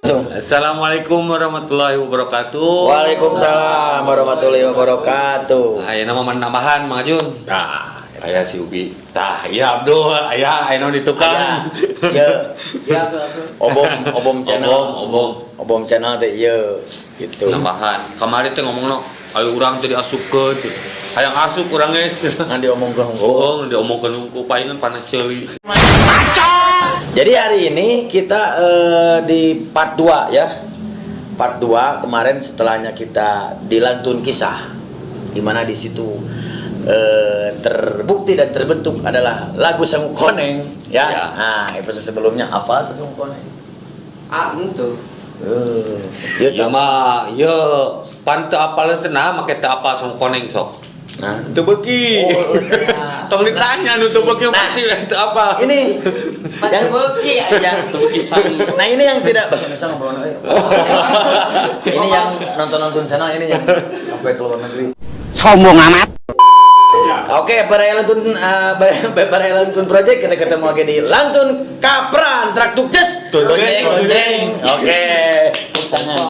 Assalamualaikum warahmatullahi wabarakatuh. Waalaikumsalam warahmatullahi wabarakatuh. Aya nama nambahan, Mang Ajun. Nah, Aya si Ubi. Tah, iya Abdul, aya aya di tukang. Ya, Ya, Abdul. Obom, Obom channel. Obom, obom. Obom channel teh ieu gitu. Nambahan. Kamari teh ngomongna, ayo urang teh diasupkeun. Hayang asup urang geus. Ngan diomongkeun hungkul. Oh, diomongkeun hungkul palingan panas ceuli. Jadi hari ini kita di part 2 ya. Part 2 kemarin setelahnya kita di Lantun Kisah, di mana di situ terbukti dan terbentuk adalah lagu Sangu Koneng ya. Ya. Nah, episode sebelumnya apa tuh Sangu Koneng? Ah, itu. Ya, Ieu mah, ieu pan teu apal teh nah make teu apal Sangu Koneng sok. Nah, Teu beuki. Oh, iya. Tong ditanya nu teu beuki Nah. pasti teu apa. Ini Yang beuki ya. Nah, ini yang tidak bahasa Indonesia ngobrol ayo. Ini yang nonton-nonton channel ini yang sampai ke luar negeri. Sombong amat. Oke, Baraya Lantun, Baraya Lantun Project, kita ketemu lagi di Lantun Kapran Traktuk Ces. Tonjeng, Tonjeng. Oke. Tepuk tangan.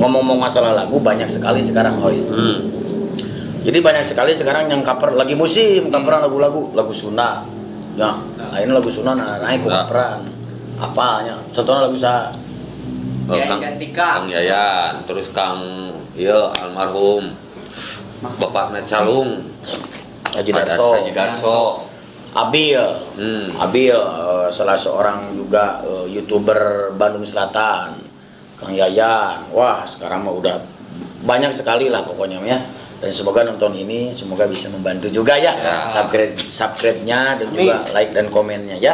Ngomong-ngomong masalah lagu banyak sekali sekarang, Hoi. Jadi banyak sekali sekarang yang cover lagi musim coveran lagu-lagu, lagu Sunda. Ya, ini lagu Sunda nah, naik Nah. coveran. Apanya? Contohnya lagu sa Oh, Yayan Kang, Gantika. Kang Yayan, terus Kang ieu almarhum Bapakna Calung, Haji Darso. Haji Darso. Abil. Abil salah seorang juga YouTuber Bandung Selatan. Kang Yayan. Wah, sekarang mah udah banyak sekali lah pokoknya ya. Dan semoga nonton ini semoga bisa membantu juga ya. Ya. Subscribe-nya dan juga like dan komennya ya.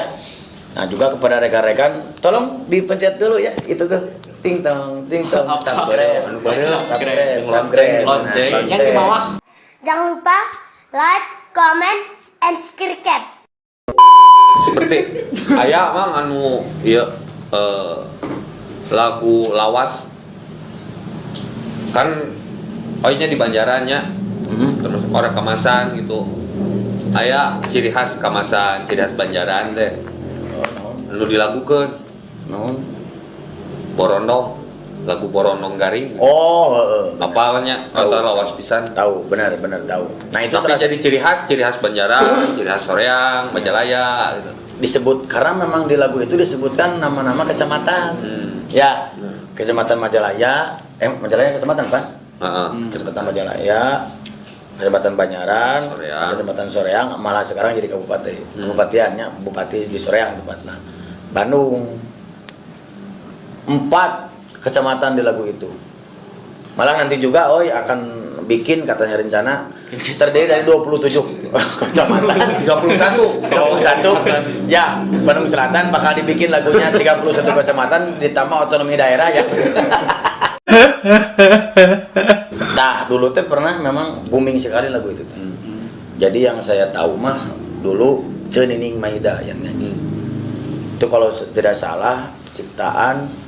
Nah, juga kepada rekan-rekan tolong dipencet dulu ya itu tuh. Ting tong, ting tong, subscribe, subscribe, subscribe, Lonceng. Nah, Yang di bawah. Jangan lupa like, comment, and subscribe. Seperti aya mang anu ieu lagu lawas kan oinya di Banjarannya termasuk orang Kamasan gitu. Aya ciri khas Kamasan, ciri khas Banjaran teh anu dilagukeun Naon? Borondong, lagu Borondong Garing. Oh, heeh. Apalnya Tahu. atau lawas pisan. Tahu, benar benar tahu. Nah, itu Tapi salah jadi ciri khas Banjaran, ciri khas Soreang, Majalaya gitu. Disebut karena memang di lagu itu disebutkan nama-nama kecamatan. Ya, Kecamatan Majalaya, Majalaya kecamatan kan? Heeh. Kecamatan Majalaya, Kecamatan Banjaran, Soreang. Kecamatan Soreang, malah sekarang jadi kabupaten. Kabupatennya bupati di Soreang tempatnya. Bandung. 4 kecamatan di lagu itu. Malah nanti juga Oi akan bikin katanya rencana terdiri dari 27 kecamatan. 31. 31. Ya, Bandung Selatan bakal dibikin lagunya 31 kecamatan ditambah otonomi daerah ya. Nah, dulu teh pernah memang booming sekali lagu itu teh. Jadi yang saya tahu mah dulu Ceu Nining Maida yang nyanyi. Itu kalau tidak salah ciptaan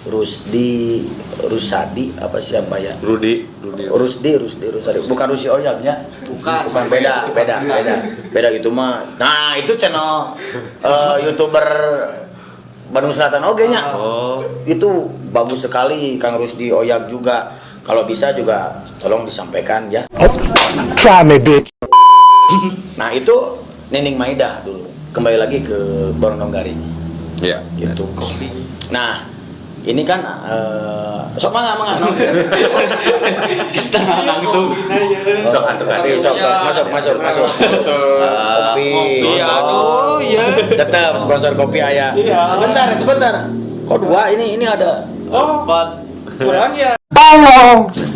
Rusdi Rusadi apa siapa ya? Rudi, Rudi. Rusdi, Rusdi, Rusadi. Bukan Rusi Oyag ya? Bukan. Bukan, beda, beda, beda. Beda itu mah. Nah, itu channel YouTuber Bandung Selatan oge nya. Oh. Itu bagus sekali Kang Rusdi Oyag juga. Kalau bisa juga tolong disampaikan ya. Try me, bitch. Nah, itu Nining Maida dulu. Kembali lagi ke Borondong Garing. Iya. Gitu. Nah, ini kan sok mangga mangga no. Setengah langsung. Sok atuh kan. Sok sok masuk masuk masuk. Kopi. Ngopi, aduh, iya. Tetap sponsor kopi ayah. Sebentar, sebentar. Kok dua ini ada. Oh, empat. Kurang ya.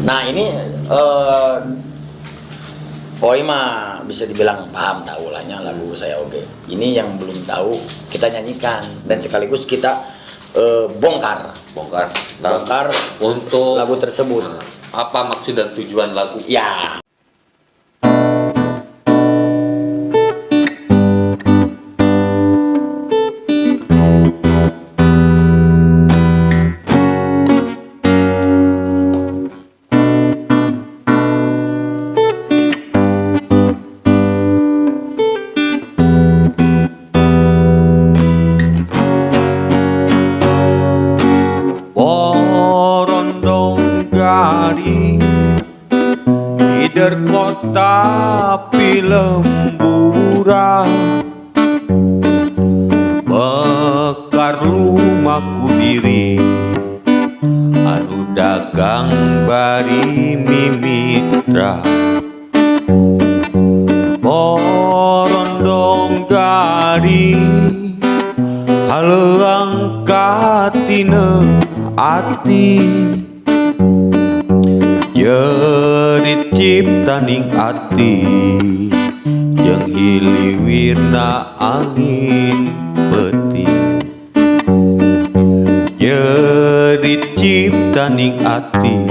Nah, ini Oi mah bisa dibilang paham tahu lahnya lagu saya oke. Ini yang belum tahu kita nyanyikan dan sekaligus kita bongkar. Bongkar. Lagu. Bongkar untuk lagu tersebut. Apa maksud dan tujuan lagu? Ya. Ider kota pilemburan mekar lumaku diri anu dagang bari mimitra borondong garing haleuang katineung ati jerit ciptaning ati jeung hiliwirna angin peuting jerit ciptaning ati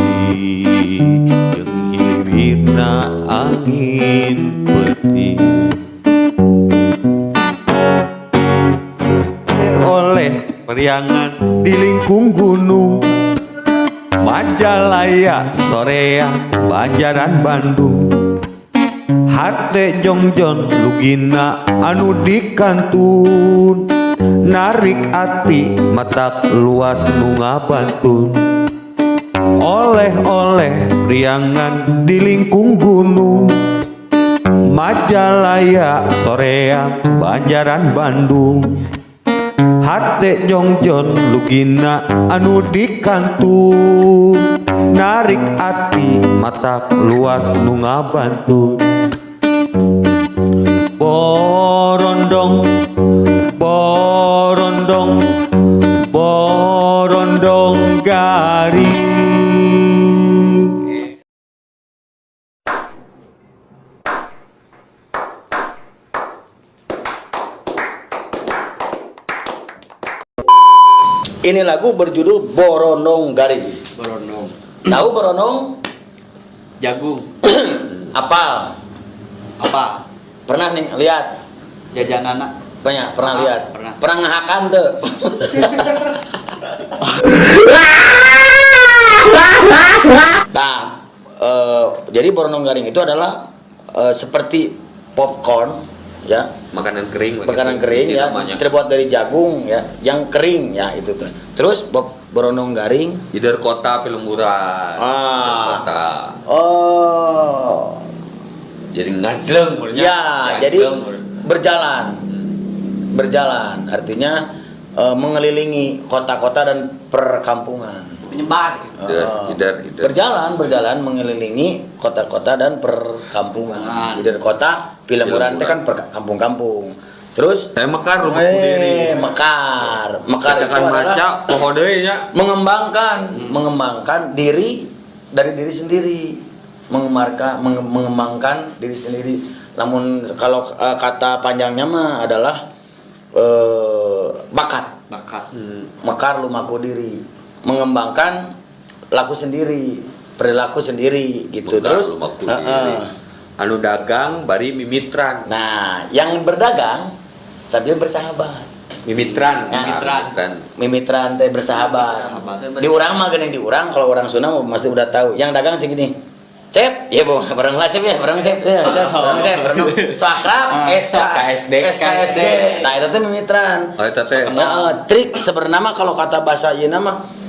jeung hiliwirna angin peuting oleh Priangan di lingkung gunung Majalaya Soreang Banjaran Bandung hate jongjon lugina anu dikantun narik ati matak luas nu ngabantun oleh-oleh Priangan di lingkung gunung Majalaya Soreang Banjaran Bandung hate jongjon lugina anu dikantun narik ati matak luas nu ngabantun borondong borondong borondong garing. Ini lagu berjudul Borondong Garing. Borondong. Tahu borondong? Jagung. Apal. Apa? Pernah nih lihat? Jajanan. Banyak pernah lihat. Pernah. Pernah ngehakan tuh. Nah, jadi borondong garing itu adalah seperti popcorn ya, makanan kering, makanan kering ya, namanya. Terbuat dari jagung ya, yang kering ya itu tuh. Terus borondong garing, Ider kota pilemburan. Ah. Kota. Oh. Jadi ngajleng ya, jadi berjalan. Berjalan artinya mengelilingi kota-kota dan perkampungan. Menyebar. Ider. Berjalan mengelilingi kota-kota dan perkampungan. Ider kota pilemburan teh kan kampung-kampung. Terus mekar lumaku diri. Mekar. Mekar itu adalah maca poho deui nya. Mengembangkan diri dari diri sendiri. Mengembangkan diri sendiri. Namun kalau kata panjangnya mah adalah bakat. Bakat. Mekar lumaku diri. Mengembangkan laku sendiri, perilaku sendiri gitu. Mekar, terus lumaku diri. Anu dagang bari mimitran. Nah, yang berdagang sambil bersahabat. Mimitran, nah, mimitran teh bersahabat. Di urang mah geuning di urang, kalau orang Sunda pasti udah tahu. Yang dagang segini. Cep, ya bu, bareng lah cep ya, bareng cep, ya, cep, bareng cep, bareng. So akrab, SKSD, SKSD. Nah, itu teh mimitran. Oh, itu teh. Trik sebenarnya mah kalau kata bahasa ieu mah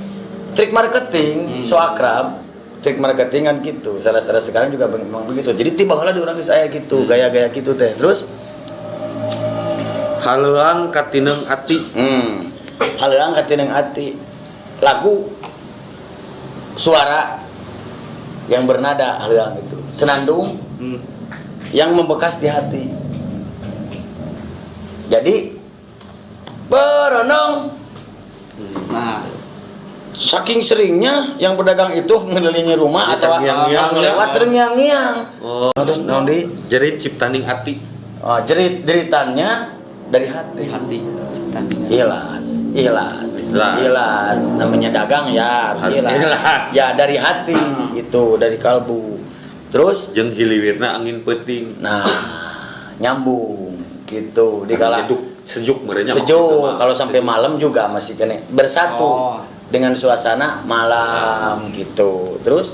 trik marketing, so akrab. Trik marketing kan gitu. Salah sekarang juga memang begitu. Jadi tiba heula di urang geus aya gitu, gaya-gaya gitu teh. Terus haleuang katineung ati. Haleuang katineung ati. Lagu suara yang bernada haleuang itu. Senandung yang membekas di hati. Jadi berenang. Nah, saking seringnya yang pedagang itu mengelilingi rumah ya, atau lewat terngiang-ngiang. Oh. Terus naon deui? Jerit ciptaning ati. Oh, jerit jeritannya dari hati. Hati ciptaning. Ikhlas, ikhlas, ikhlas. Namanya dagang ya harus ikhlas. Ya dari hati itu, dari kalbu. Terus jeung hiliwirna angin peuting. Nah, nyambung gitu. Dikala sejuk merenya. Sejuk. Kalau sampai malam juga masih kene bersatu. Oh. Dengan suasana malam gitu. Terus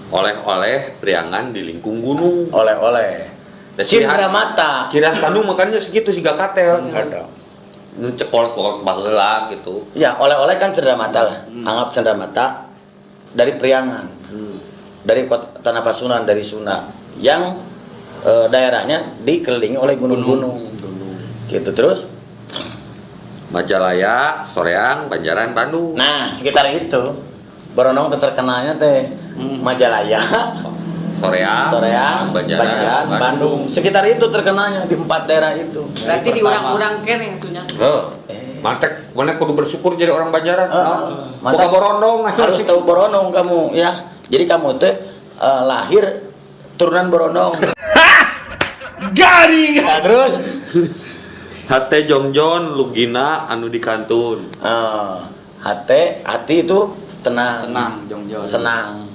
oleh-oleh Priangan di lingkung gunung. Oleh-oleh. Cindera mata. Ciri khas Bandung makannya segitu siga katel. Cekolot-kolot baheula gitu. Ya, oleh-oleh kan cendera mata lah. Anggap cendera mata dari Priangan. Dari kota Tanah Pasundan, dari Sunda yang daerahnya dikelilingi oleh gunung-gunung. Gitu terus. Majalaya, Soreang, Banjaran, Bandung. Nah, sekitar itu. Baronong teh terkenalnya teh Majalaya, Soreang, Soreang, Banjaran, Banjaran, Bandung. Sekitar itu terkenalnya di empat daerah itu. Berarti Pertama. diurang-urang keneh atunya. Heuh. Mantek, mana kudu bersyukur jadi orang Banjaran. Mantap. Boga borondong. Harus tahu Boronong kamu ya. Jadi kamu tuh lahir turunan Boronong. Garing. Nah, terus Hate jongjon lugina anu dikantun. Hati hati itu tenang, Tenang, jongjon. Senang.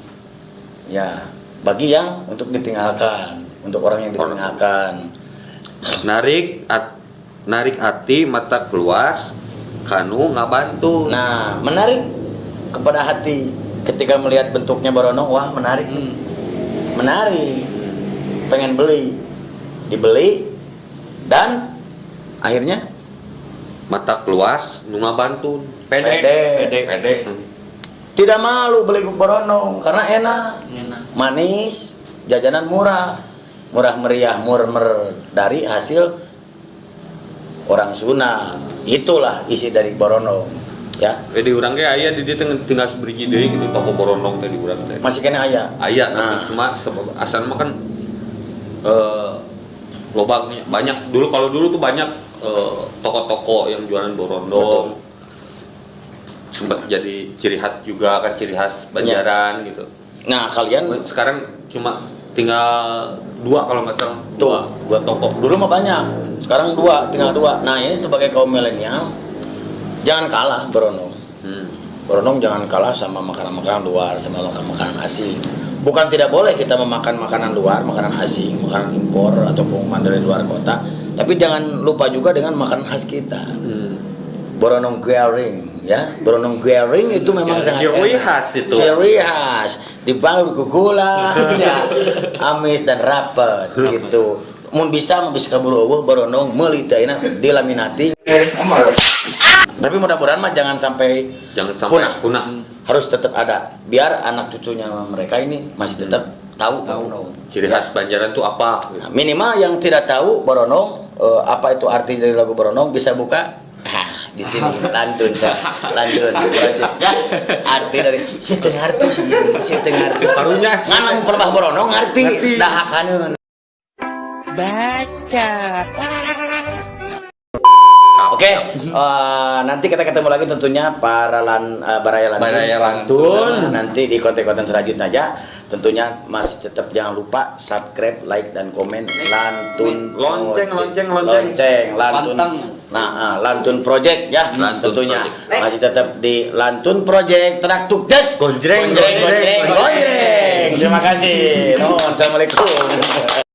Ya, bagi yang untuk ditinggalkan, untuk orang yang ditinggalkan. Narik hati matak luas kanu ngabantu. Nah, menarik kepada hati ketika melihat bentuknya Baronong, wah, menarik nih. Menarik. Pengen beli. Dibeli dan akhirnya Matak luas nu ngabantu. Pede. Pede. Pede. Pede. Tidak malu beli Baronong karena enak, Enak. Manis, jajanan murah, murah meriah, murmer dari hasil orang Sunda. Itulah isi dari Baronong, ya. Di urang ge aya di dieu teh tinggal seberiji deui gitu toko borondong teh di urang teh. Masih keneh aya. Aya, tapi Nah. cuma sebab asal mah kan lobangnya banyak dulu. Kalau dulu tuh banyak toko-toko yang jualan borondong, sempat jadi ciri khas juga kan, ciri khas Banjaran gitu. Nah, kalian Sekarang cuma tinggal dua kalau nggak salah. Tuh. Dua, dua toko. Dulu mah banyak, sekarang dua, tinggal dua. Nah, ini sebagai kaum milenial jangan kalah Baronong. Baronong jangan kalah sama makanan-makanan luar, sama makanan-makanan asing. Bukan tidak boleh kita memakan makanan luar, makanan asing, makanan impor ataupun makanan dari luar kota, tapi jangan lupa juga dengan makanan khas kita. Boronong garing, ya. Boronong garing itu memang sangat Ciri enak. khas itu. Ciri khas. Dibalut ku gula, ya. Amis dan rapet gitu. Mun bisa mun bisa kaburu euweuh boronong meuli teh ayeuna dilaminati. Tapi mudah-mudahan mah jangan sampai Jangan sampai punah. punah. Harus tetap ada biar anak cucunya mereka ini masih tetap tahu boronong. Ciri khas Banjaran tuh apa gitu. Nah, minimal yang tidak tahu Boronong apa itu arti dari lagu Boronong bisa buka. Hah, di sini lantun sa lantun ya, arti dari si teu ngarti sih, si teu ngarti. Karunya. Ngan lamun pelebah Boronong ngarti. Ngerti. Dahakaneun. Baca. Oke, nanti kita ketemu lagi tentunya para baraya lantun. Baraya Lantun. Nah, nanti di konten-konten selanjutnya aja. Tentunya masih tetap jangan lupa subscribe, like dan komen Lantun Lonceng, Project. lonceng, lonceng. Lonceng, Lantun. Pantang. Nah, Lantun Project ya, Lantun tentunya. Project. Masih tetap di Lantun Project Terak Tukdes. Gonjreng, gonjreng, gonjreng, gonjreng, gonjreng. Terima kasih. Nuhun, assalamualaikum.